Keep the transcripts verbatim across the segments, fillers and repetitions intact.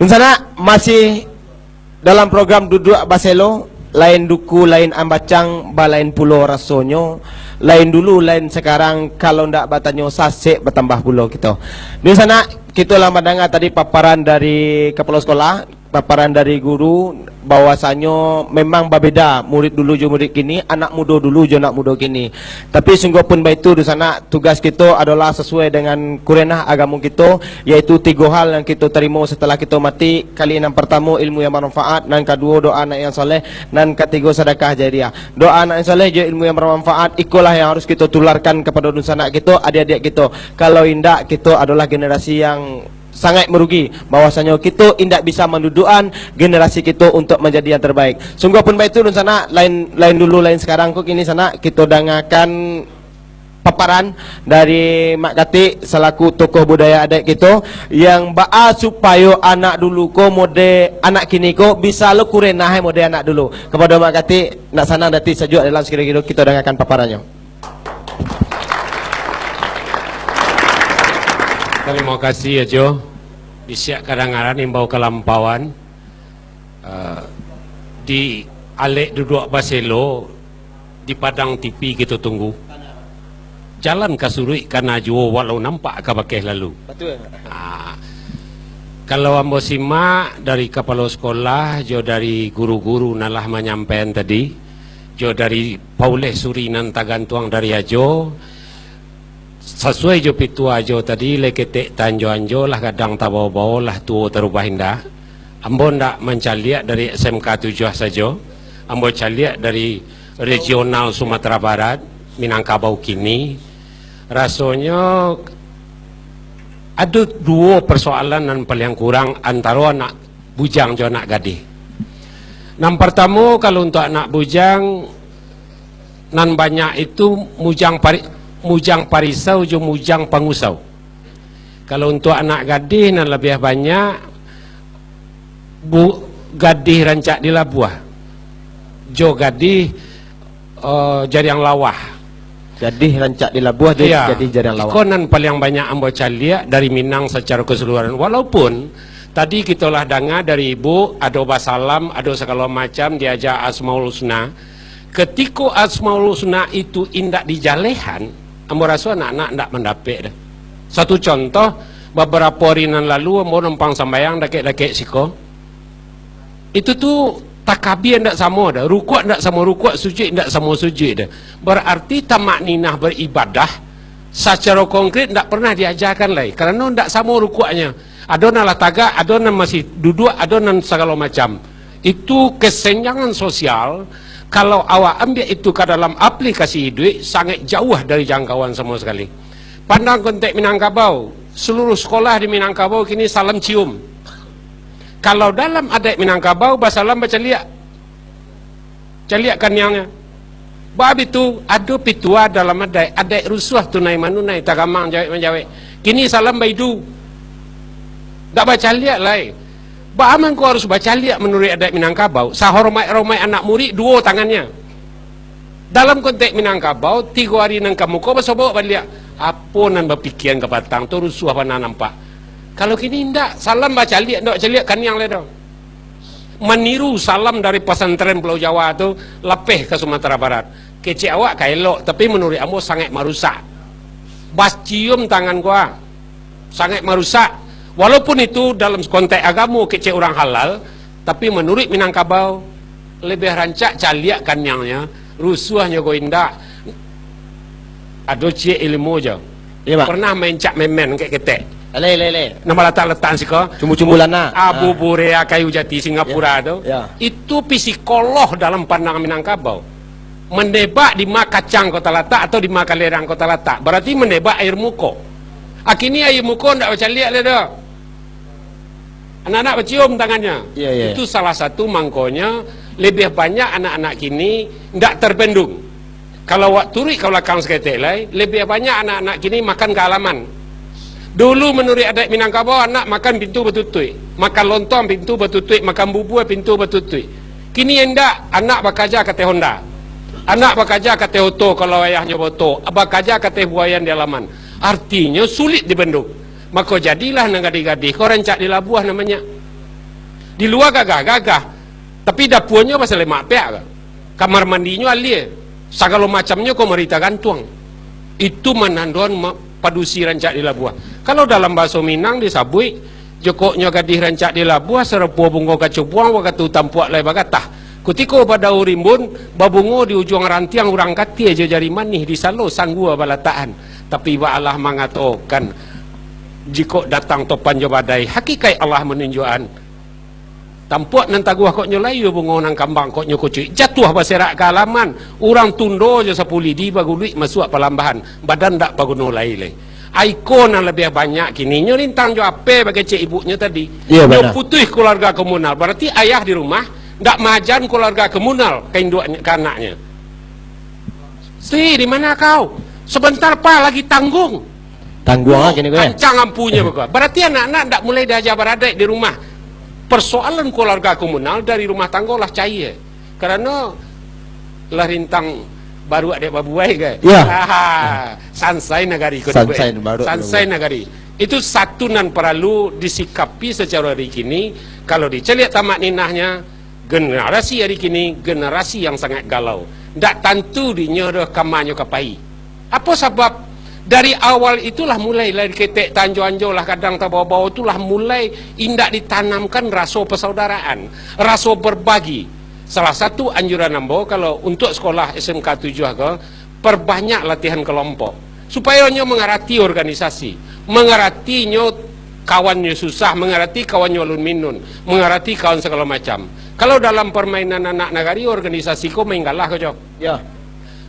Sanak, masih dalam program Duduak Baselo, lain duku, lain ambacang, balain pulo rasonyo, lain dulu, lain sakarang, kalau ndak batanyo, sasek batambah pulo kito. Dunsanak, kito lah mandanga tadi paparan dari kapalo sekolah, paparan dari guru, bahwasanyo memang babeda murid dulu jo murid kini, anak mudo dulu jo anak mudo kini. Tapi sungguahpun baitu, dunsanak, tugas kito adolah sasuai dengan kurenah agamo kito, yaitu tigo hal yang kito tarimo setelah kito mati. Kali nan partamo, ilmu yang bermanfaat, nan kaduo, doa anak yang saleh, nan katigo, sadakah jariah. Doa anak yang saleh jo ilmu yang bermanfaat, ikolah yang harus kito tularkan kapado dunsanak kito, adiak-adiak kito. Kalau indak, kito adolah generasi yang sangaik marugi, bahwasanyo kito indak bisa mandudukan generasi kito untuak manjadi yang terbaik. Sungguahpun baitu, dunsanak, lain, lain dulu, lain sakarang ko, kini sanak kito dangakan paparan dari Mak Katik salaku tokoh budaya adaik kito, yang baa supayo anak dulu ko mode anak kini ko bisa lo kurenah mode anak dulu. Kapado Mak Katik, nak sanang di ati, sajuak dalam, sakiro-kiro kito dangakan paparannyo. Tarimo kasih, Ajo. Bisiak kadangaran, imbau kalampauan. Eh, di alek duduak baselo, di padang T V kito tunggu. Jalan ka suruik kana juo, walau nampak ka bakeh lalu. Batua. Ah, kalau ambo simak dari kapalo sekolah, jo dari guru-guru nan lah manyampaian tadi, jo dari pauleh suri nan tagantuang dari Ajo, sasuai jo pitua Ajo tadi, lai ketek tanjo-anjo, lah gadang tabao-bao, lah tuo tarubah indak. Ambo ndak mancaliak dari S M K tujuah sajo, ambo caliak dari regional Sumatera Barat, Minangkabau kini. Rasonyo ado duo persoalan nan paliang kurang antaro anak bujang jo anak gadih. Nan partamo, kalau untuak anak bujang, nan banyak itu mujang pari-, mujang parisau jo mujang pangusau. Kalau untuak anak gadih, nan labiah banyak bu-, gadih rancak di labuah, jo gadih, eh, jariang lawah. Gadih rancak di labuah, jo Iya. gadih jariang lawah. Iko nan paliang banyak ambo caliak dari Minang sacaro keseluruhan. Walaupun tadi kito lah danga dari ibu, ado basalam, ado sagalo macam, diaja Asmaul Husna. Ketiko Asmaul Husna itu indak dijalehan, ambo raso anak-anak indak mandapek doh. Satu contoh, babarapo ari nan lalu ambo numpang sambayang dakek-dakek siko. Itu tu takabia indak samo doh, rukuak indak samo rukuak, sujuik indak samo sujuik doh. Berarti tamakninah beribadah sacaro konkret indak pernah diajakan lai, karano indak samo rukuaknyo. Ado nan lah tagak, ado nan masih duduak, ado nan sagalo macam. Itu kesenjangan sosial, kalau awak ambiak itu ka dalam aplikasi iduik, sangaik jauah dari jangkauan samo sakali. Pandang kontek Minangkabau, seluruh sekolah di Minangkabau kini salam cium. Kalau dalam adaik Minangkabau, basalam bacaliak. Caliak kaniangnyo. Bab itu, ado pitua dalam adaik, adaik rusuah tunai manunai, tagamang jawek manjawek. Kini salam baidu. Dak bacaliak lai. Baa mangko harus bacaliak manuruik adaik Minangkabau? Sahormaik-hormaik anak murik, duo tangannyo. Dalam kontek Minangkabau, tigo ari nan ka muko basobok baliak. Apo nan bapikian kapatang tu, rusuah bana nampak. Kalau kini indak, salam bacaliak, indak bacaliak kaniang lai doh. Maniru salam dari pasantren Pulau Jawa tu, lapeh ka Sumatera Barat. Kecek awak ka elok, tapi manuruik ambo sangaik marusak. Bacium tangan ko, sangaik marusak. Walaupun itu dalam konteks agamo kecek urang halal, tapi manuruik Minangkabau, lebih rancak caliak kaniangnyo, rusuahnyo ko indak. Ado ciek ilmu jo. Iyo, Mak. Pernah main cak memen kek ketek. Lai, lai, lai. Nan balatak-latak siko. Cumbu-cumbu lana. Ah, ah. Buburea kayu jati Singapura tu. Ya. Itu pisikolog dalam pandang Minangkabau. Menebak di ma kacang ko talatak atau di ma kalerang ko talatak. Berarti menebak air muko. Akini air muko ndak bacaliak lai doh. Anak-anak bacium tangannya. Iya, iya. Itu salah satu mangkonyo lebih banyak anak-anak kini ndak terbendung. Kalau awak turuik ka balakang saketek lai, lebih banyak anak-anak kini makan ka alaman. Dulu manuruik adaik Minangkabau, anak makan pintu batutuik, makan lontong pintu batutuik, makan bubua pintu batutuik. Kini indak, anak bakaja ka ateh honda. Anak bakaja ka ateh oto kalau ayahnyo baoto, bakaja ka ateh buaian di alaman. Artinyo sulit dibendung. Mako jadilah nan gadih-gadih ko rancak dilabuah namonyo. Di lua gagah-gagah, tapi dapuanyo pasal lemak peak ka. Kamar mandinyo alie, sagalo macamnyo komari tagantuang. Itu manandoan ma-, padusi rancak di labuah. Kalau dalam bahaso Minang disabuik, jokoknyo gadih rancak di labuah, sarupo bungo kacubuang, wakatu tampuak lai bagatah. Kutiko badau rimbun, babungo di ujuang rantiang, urang katie jo jari manih, di salo sanggua balatakan. Tapi baalah mangatokan, jikok datang topan jo badai, hakikaik Allah manunjuakan. Tampuak nan taguah kok nyo layu, bungo nan kambang kok nyo kucuik, jatuah baserak ka alaman, urang tundo jo sapulidi, baguluik masuak palambahan, badan dak baguno lai lai. Aiko nan labiah banyak kini, nyo rintang jo ape bakecek ibuknyo tadi. Iyo, nyo bana. Putuih keluarga komunal, bararti ayah di rumah dak maajan keluarga komunal ka induak, ka anaknyo. "Sri, di mana kau? Sebentar, Pa, lagi tanggung." Tanggung lah kini ko, eh. Kancang ampunyo ko. Bararti anak-anak ndak mulai diaja baradaik di rumah. Persoalan keluarga komunal dari rumah tanggo lah cair. Karano lah rintang baruak dek babuai, kan? Ya. Aha, sansai nagari ko. Sansai dibuek. Baruak. Sansai dibuek. Nagari. Itu satu nan paralu disikapi sacaro hari kini. Kalau dicaliak tamak ninahnyo, generasi ari kini, generasi yang sangat galau. Ndak tantu dinyo doh kamanyo ka pai. Apo sabab? Dari awal itulah mulai, lah diketek tanjo-anjo, lah gadang tabao-bao tu, lah mulai indak ditanamkan raso persaudaraan, raso berbagi. Salah satu anjuran ambo, kalau untuk sekolah S M K tujuah ko, perbanyak latihan kelompok, supayo nyo mangarati organisasi, mangarati nyo kawannyo susah, mangarati kawannyo alun minun, mangarati kawan sagalo macam. Kalau dalam permainan anak nagari, organisasi ko main galah ko, Jo. Ya.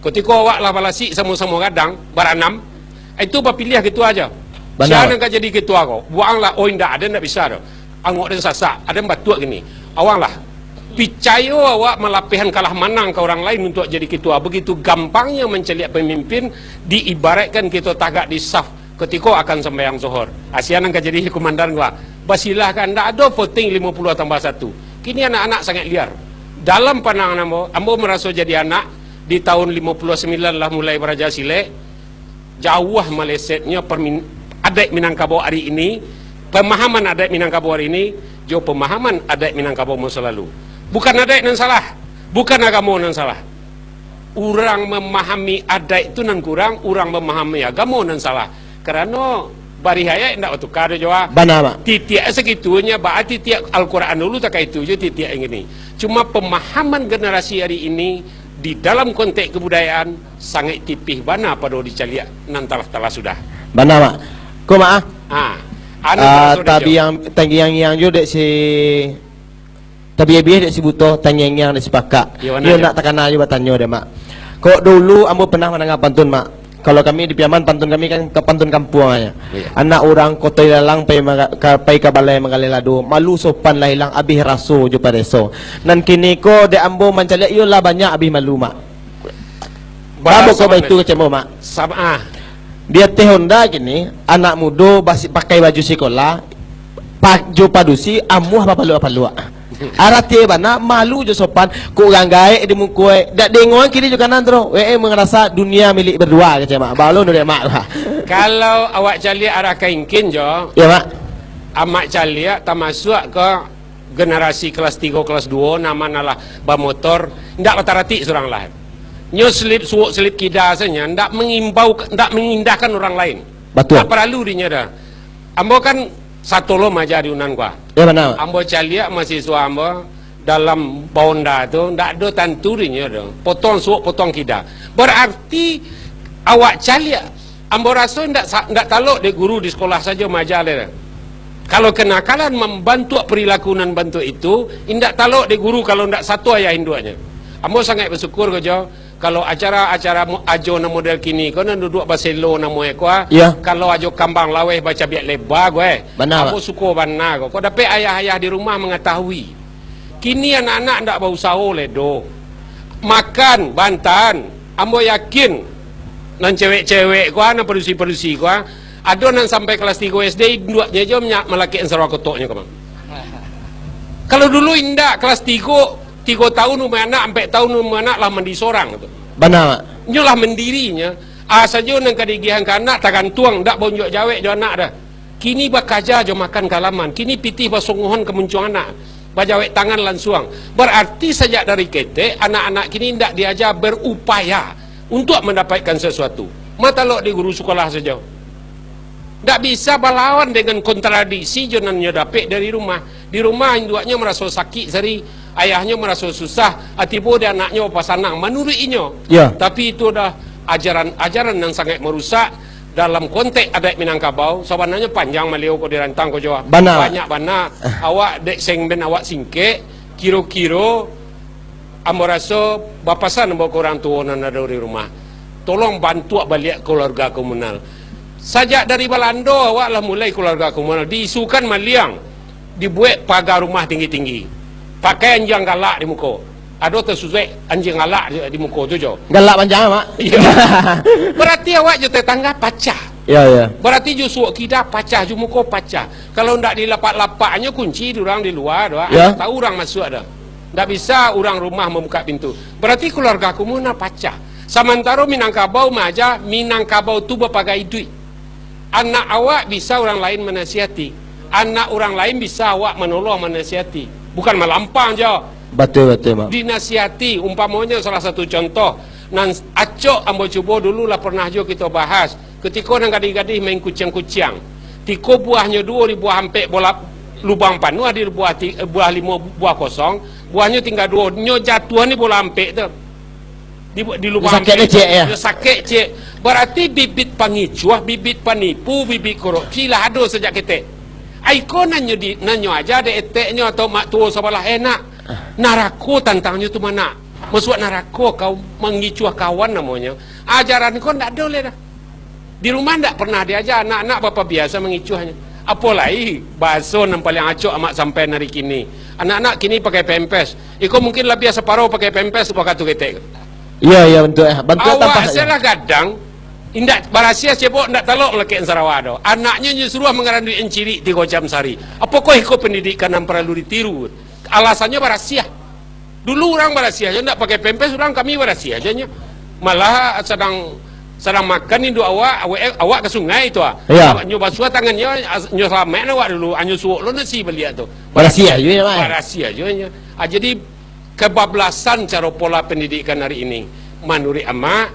Kutiko awak lah balasik samo-samo gadang, baranam, itu bapiliah ketua aja. Bana. Sia nan ka jadi ketua ko? Buanglah, oh, indak, ado ndak bisa doh. Angok den sasak, aden batuak gini. Awanglah. Picayo awak malapehan kalah manang ka urang lain untuak jadi ketua. Begitu gampangnyo mancaliak pamimpin, diibaratkan kito tagak di saf kutiko akan sambayang Zohor. Sia nan ka jadi kumandan gua. Basilahkan, ndak ado voting limo puluah tambah satu. Kini anak-anak sangat liar. Dalam pandangan ambo, ambo maraso jadi anak di tahun limo puluah sambilan lah mulai baraja silek. Jauah malesetnyo permin-, adaik Minangkabau ari ini, pemahaman adaik Minangkabau ari ini, jo pemahaman adaik Minangkabau masa lalu. Bukan adaik nan salah, bukan agamo nan salah. Urang mamahami adaik tu nan kurang, urang mamahami agamo nan salah. Karano barih ayat indak batukar jo, ah. Bana, Mak. Titiak sakitunyo, baa titiak Al-Quran dulu, tak kaitu jo titiak yang ini. Cuma pemahaman generasi hari ini di dalam konteks kebudayaan sangat tipih bana pado dicaliak nan talah-talah sudah. Bana, Mak. Ko, Mak, ah? Ah, anu. Ah, maraso dek tabi jo. Yang tanggiang-ngiang jo dek si Tabiah-biah dek si buto, tangiang-ngiang dek si pakak. Iyo, bana. Iyo, ndak takana jo batanyo dek, Mak. Kok dulu ambo pernah mandanga pantun, Mak. Kalau kami di Piaman, pantun kami kan ka-, pantun kampuang aja. Iyo. Anak urang Koto Ilalang pai maga-, ka, pai ka balai manggaleh lado, malu sopan lah ilang, abih raso jo pareso. Nan kini ko dek ambo mancaliak iyo lah banyak abih malu, Mak. Baa kok baitu kecek ambo, Mak? Sab-, ah. Di ateh Honda kini, anak mudo basi-, pakai baju sikolah, pa-, jo padusi, amuah bapaluak-paluak. Arati bana, malu jo sopan, kok urang gaek di muko, eh. Dak dengoan kiri jo kanan tu, eh, eh, mangarasa dunia milik berdua, kecek Mak. Balun dek Mak. Kalau awak caliak arah ka ingkin jo, ya, Mak. Amak caliak tamasuak ka generasi kelas tigo, kelas duo, nan mano lah bamotor, ndak bataratik surang lah. Nyo selip suok, selip kida sajo, ndak mangimbau, ndak mangindahkan urang lain. Batua. Ndak paralu dinyo doh. Ambo kan satolo maja di Unan, kuah. Ya, bana. Ambo caliak mahasiswa ambo dalam baonda tu, ndak ado tantu dinyo doh. Potong suok, potong kida. Berarti awak caliak, ambo raso ndak sa-, ndak talok dek guru di sekolah sajo maja lai. Kalau kenakalan mambantuak perilaku nan bantuak itu, indak talok dek guru kalau ndak sato ayah induaknyo. Ambo sangaik basyukur ko jo, kalau acara-acara mo-, ajo nan model kini ko, nan duduak baselo namo e ko, ah. Iya. Kalau ajo kambang laweh bacabiak leba ko, eh. Bana, Pak. Ambo suko bana ko. Ko dapek ayah-ayah di rumah mangatahui. Kini anak-anak ndak bausaho lai doh. Makan, bantahan. Ambo yakin, nan cewek-cewek ko, ah, nan padusi-padusi ko, ah, ado nan sampai kelas tigo S D, induaknyo jo nya-, malakek sarwa kotoknyo ko, Bang. Kalau dulu indak, kelas tigo, tigo tahun umur anak, ampek tahun umur anak lah mandi sorang tu. Bana, Mak. Nyo lah mandiri nyo. Ah, sajo nan ka diagiahan ka anak, tagantuang, ndak bonjok jawek jo anak doh. Kini bakaja jo makan ka alaman, kini pitih basongohan ka muncuang anak. Bajawek tangan lansuang. Bararti sajak dari ketek, anak-anak kini indak diaja berupaya untuak mandapekkan sasuatu. Matalok di guru sukolah sajo. Ndak bisa balawan dengan kontradiksi jo nan nyo dapek dari rumah. Di rumah induaknyo maraso sakik sari, ayahnyo maraso susah, a tibo di anaknyo bapasanang manuruik inyo. Ya. Tapi itu adalah ajaran-ajaran nan sangaik marusak dalam konteks adaik Minangkabau. Sabananyo panjang Maleo ko di rantang ko jo. Bana. Banyak bana. Awak dek seng ben awak singkek, kiro-kiro ambo raso bapasan ambo ka urang tuo nan ado di rumah. Tolong bantuak baliak keluarga komunal. Sajak dari Balando awak lah mulai keluarga komunal. Diisukan maliang, dibuek paga rumah tinggi-tinggi. Pakai anjiang galak di muko. Ado tasusuik anjiang galak di, di muko tu jo. Galak panjang, Mak. Iyo. Barati awak jo tetangga pacah. Ya, ya. Barati jo suok kida pacah, jo muko pacah. Kalau ndak dilapak-lapaknyo kunci di urang di lua tu, ah. Ya. Ndak tahu urang masuak dah. Ndak bisa urang rumah mambuka pintu. Barati keluarga komunal pacah. Samantaro Minangkabau maaja, Minangkabau tu bapaga iduik. Anak awak bisa urang lain manasihati. Anak urang lain bisa awak manolong manasihati. Bukan malampang jo. Batua, batua, Mak. Dinasihati, umpamonyo salah satu contoh, nan acok ambo cubo dulu lah pernah jo kito bahas. Kutiko nan gadih-gadih main kuciang-kuciang. Tiko buahnyo duo di buah ampek bola lubang panuah di buah ti-, buah limo buah kosong, buahnyo tingga duo, nyo jatuah ni bola ampek tu. Di, di lubang Sakik ampek. Ciek, ya? Nyo sakik, ciek. Barati bibit pangicuah, bibit panipu, bibit korupsi lah ado sajak ketek. Aiko nan nyo di, nan nyo aja dek eteknyo atau mak tuo sabalah, eh, nak, narako tantangnyo tu, Mak, nak. Masuak narako kau mangicuah kawan namonyo. Ajaran ko ndak ado lai dah. Di rumah ndak pernah diaja anak-anak bapabiaso mangicuahnyo. Apo lai bahaso nan paliang acok amak sampaian ari kini. Anak-anak kini pakai pampers. Iko mungkin labiah saparo pakai pampers wakatu ketek. Iyo, iyo, bantuak, eh. Bantuak Awak tambah sajo. Salah gadang, indak barasiah cebok, ndak talok lakek sarawa do. Anaknyo nyo suruah mangaranduik encirik tigo jam sahari. Apokoh iko pendidikan nan paralu ditiru? Alasannyo barasiah. Dulu urang barasiah jo, ndak pakai pampers, urang kami barasiah jo nyo. Malah sadang, sadang makan induak awak, awak, awak ka sungai tu ah. Iyo. Awak nyo basuah tangannyo, as-, nyo salamaik awak dulu, anyo suok lo nasi baliak tu. Barasiah jo nyo, Mak. Barasiah jo nyo. Ah, jadi, kebablasan caro pola pendidikan hari ini. Manuruik amak,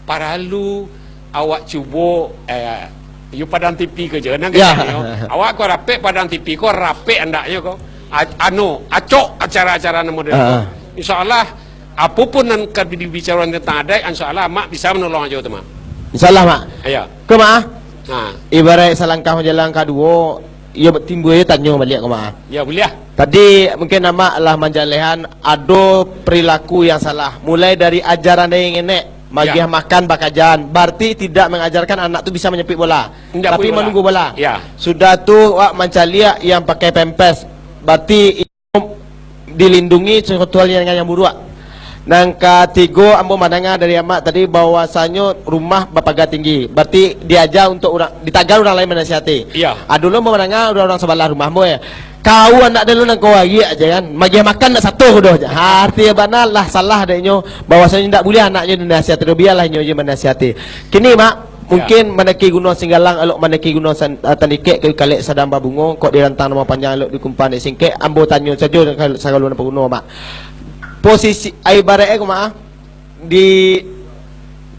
paralu awak cubo, eh, yo padang T V ko jo, nan Ya. Keceknyo. Awak ko rapek padang T V ko, rapek andaknyo ko. A-, anu, acok acara-acara nan model ko. Ah. Insya Allah, apo pun nan ka dibicarakan tentang adaik, insya Allah, Mak bisa manolong ajo tu, Mak. Insya Allah, Mak. Iyo. Ko, Mak, ah? Ha. Ibaraik salangkah manjalang kaduo, iyo timbua iyo tanyo baliak ko, Mak. Ya, buliah. Tadi mungkin Amak lah manjalehan ado perilaku yang salah, mulai dari ajaran dari ngenek, magiah Ya. makan bakajaan, bararti tidak mengajarkan anak tu bisa manyapik bola, Indak tapi buli bola. Manunggu bola. Ya. Sudah tu, wak mancaliak yang pakai pampers, bararti dilindungi sesuatu hal yang, yang buruak. Nan katigo, ambo mandanga dari Amak tadi bahwasanyo rumah bapaga tinggi. Bararti diaja untuk urang, ditagan urang lain manasihati. Iya. Ah, dulu ambo mandanga urang-urang sabalah rumah ambo, eh. Kau anak dulu nan kau ariak aja kan. Magiah makan ndak sato doh. Ha, arti bana lah salah dek nyo. Bahwasanyo ndak buliah anaknyo dinasihati doh. Bialah inyo je manasihati. Kini, Mak, Ya. Mungkin mandaki Gunuang Singgalang, elok mandaki Gunuang San-, ah, Tandikek, kayu kalek sadang babungo, kok dirantang nan panjang, elok dikumpang dek singkek, ambo tanyo sajo ka-, sagalo nan paguno, Mak. Posisi, ah, ibaratnyo ko, Mak, ah, di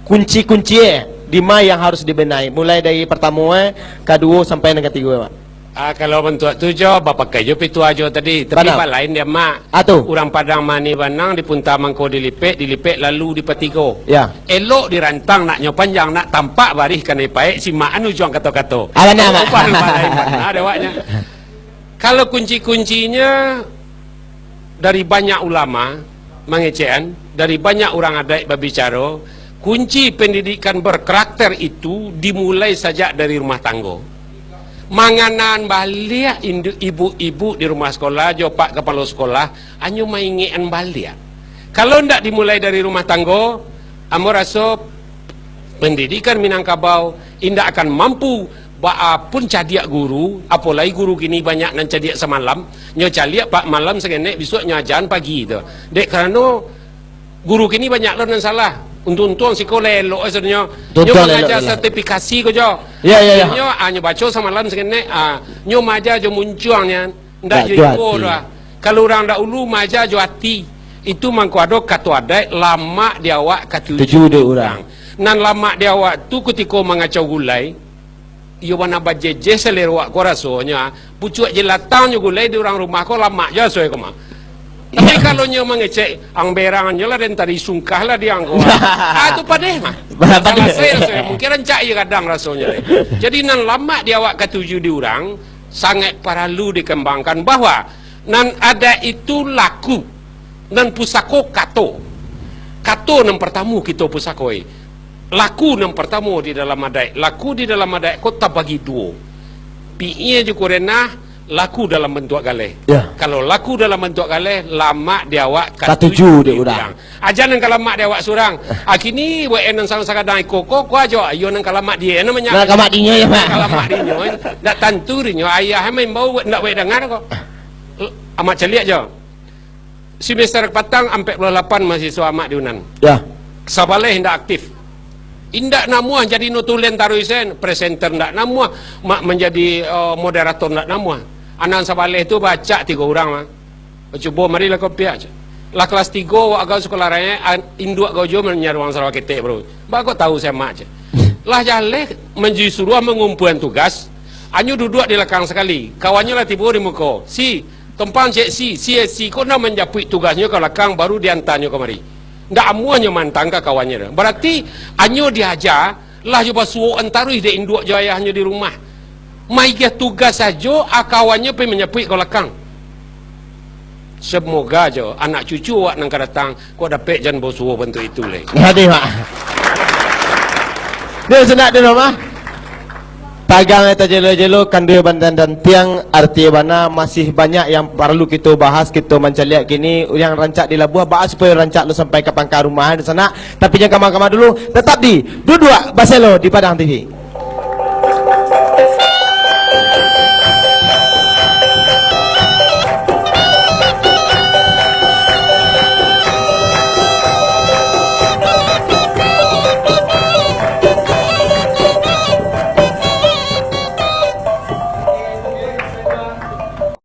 kunci-kunci, eh, di ma yang harus dibenahi, mulai dari partamo, eh, kaduo sampai nan katigo, eh, Mak. Ah, kalau bantuak tu jo, bapakai jo pitua jo tadi, tapi Bana. Balain dia, Mak. Ah, tu. Urang Padang mani banang, dipunta mangko dilipek, dilipek lalu dipatigo. Ya. Elok dirantang, naknyo panjang, nak tampak barih kanai paek, simak anu juang kato-kato. Ah, bana, Mak. Ubah balain bana dek awaknyo. Kalau kunci-kuncinya dari banyak ulama mangecekan, dari banyak urang adaik babicaro, kunci pendidikan berkarakter itu dimulai sajak dari rumah tanggo. Manganaan baliak indu-, ibu-ibu di rumah sekolah jo pak kapalo sekolah, hanyo maingekan baliak. Kalau ndak dimulai dari rumah tanggo, ambo raso pendidikan Minangkabau indak akan mampu. Baa pun cadiak guru, apolai guru kini banyak nan cadiak samalam, nyo caliak pak malam sakenek, bisuak nyo ajaan pagi tu. Dek karano guru kini banyak lo nan salah. Untuang-untuang siko lah elok, eh, sadonyo. Untuang-untuang lah elok, mangaja lah. Sertifikasi ko jo. Ya, ya, ya. Nyo, ah, nyo baco samalam sakenek, ah, nyo maaja jo muncuang nian. Ndak jo iko doh. Kalau urang dahulu maaja jo ati, itu mangko ado kato adaik, lamak di awak katuju di urang. Nan lamak di awak tu kutiko mangacau gulai, iyo bana bajejeh salero awak ko rasonyo, ah. Pucuak jelatang nyo gulai di urang rumah ko lamak jo raso ko mah. Tapi kalau nyo mangecek, ang berang nyo lah den tadi sungkah lah di ang ko. Ah, tu padeh mah. Padeh. Salasai rasonyo. Mungkin rancak iyo gadang rasonyo. Jadi nan lamak di awak katuju di urang, sangaik paralu dikambangkan bahwa nan adaik itu laku, nan pusako kato. Kato nan partamo kito pusakoi. Laku nan partamo di dalam adaik. Laku di dalam adaik ko tabagi duo. Piie jo kurenah, laku dalam bantuak galeh. Ya. Kalau laku dalam bantuak galeh, lamak di awak katuju di urang. Aja nan ka lamak di awak surang. Ah, kini buek nan sadang sagadang iko ko, ko ajo, iyo nan ka lamak di e namonyo. Nan ka lamak di inyo, ya, Pak. Nan ka lamak di inyo, eh. Ndak tantu di inyo, ayah main bau, ndak buek danga ko. Amak caliak jo. Semester kapatang, ampek puluah lapan mahasiswa amak di Unan. Ya. Sabaleh indak aktif. Indak namuah jadi notulen taruih sen, presenter indak namuah, ma-, manjadi, eh, moderator indak namuah. Anak sabaleh tu bacak tigo urang mah. Cubo marilah kau piak, cak. Lah kelas tigo, awak agak sekolah rancak, an-, induak kau jo manyaruang sarawa ketek, bro. Ba kok tahu sia mak, cak. Lah jaleh manjadi suruah mangumpuan tugas, anyo duduak di lakang sakali. Kawannyo lah tibo di muko. Si, tompang cek si, si, si ko nan manjapuik tugasnyo ka lakang, baru diantanyo kamari. Ndak amuahnyo mantang ka kawannyo tu. Barati anyo diaja, lah jo basuokan taruih dek induak jo ayahnyo di rumah. Maigiah tugas sajo, a kawannyo pai manyapuik ka lakang. Samoga jo anak cucu awak nan ka datang, kok dapek jan basuo bantuak itu lai. Hadih, Mak. Dia sendak di rumah. Tagang eta jelo-jelo, kandui bantan dan tiang, arti bana masih banyak yang paralu kito bahas, kito mancaliak kini, yang rancak di labuah, baa supayo rancak lo sampai ka pangka rumah di sana. Tapi jan kama-kama dulu, tetap di Duduak Baselo di Padang T V.